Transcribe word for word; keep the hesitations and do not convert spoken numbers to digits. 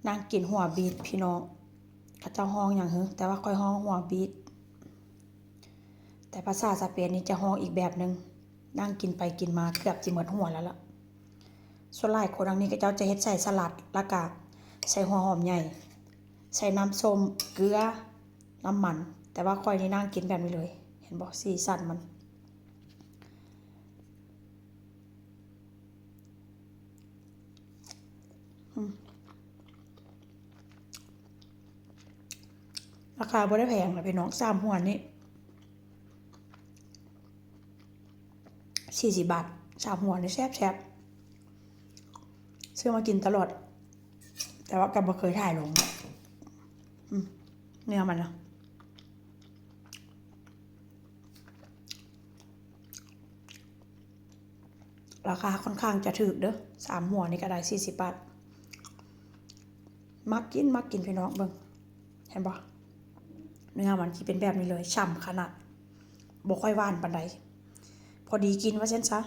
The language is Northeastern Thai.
นางกินหัวบีทพี่น้อง เขาเจ้าฮ้องหยังหือ แต่ว่าข้อยฮ้องหัวบีท แต่ภาษาสเปนนี่จะฮ้องอีกแบบหนึ่ง นางกินไปกินมาเกือบสิหมดหัวแล้วล่ะ ส่วนหลายคนอันนี้เขาเจ้าจะเฮ็ดใส่สลัด แล้วก็ใส่หัวหอมใหญ่ ใส่น้ำส้ม เกลือ น้ำมัน แต่ว่าข้อยนี่นางกินแบบนี้เลย เห็นบ่ สีสันมัน อืม ราคาบ่ได้แพงนะพี่น้อง สามหัวนี่ สี่สิบบาท สามหัวนี่แซ่บๆ ซื้อมากินตลอด แต่ว่าก็บ่เคยถ่ายลง อืม เนื้อมันนะ ราคาค่อนข้างจะถูกเด้อ สามหัวนี่ก็ได้สี่สิบบาท มักกิน มักกินพี่น้องเบิ่ง เห็นบ่ เนื้อมันสิเป็นแบบนี้เลย ฉ่ำขนาด บ่ค่อยหวานปานใด พอดีกินว่าซั่นซะ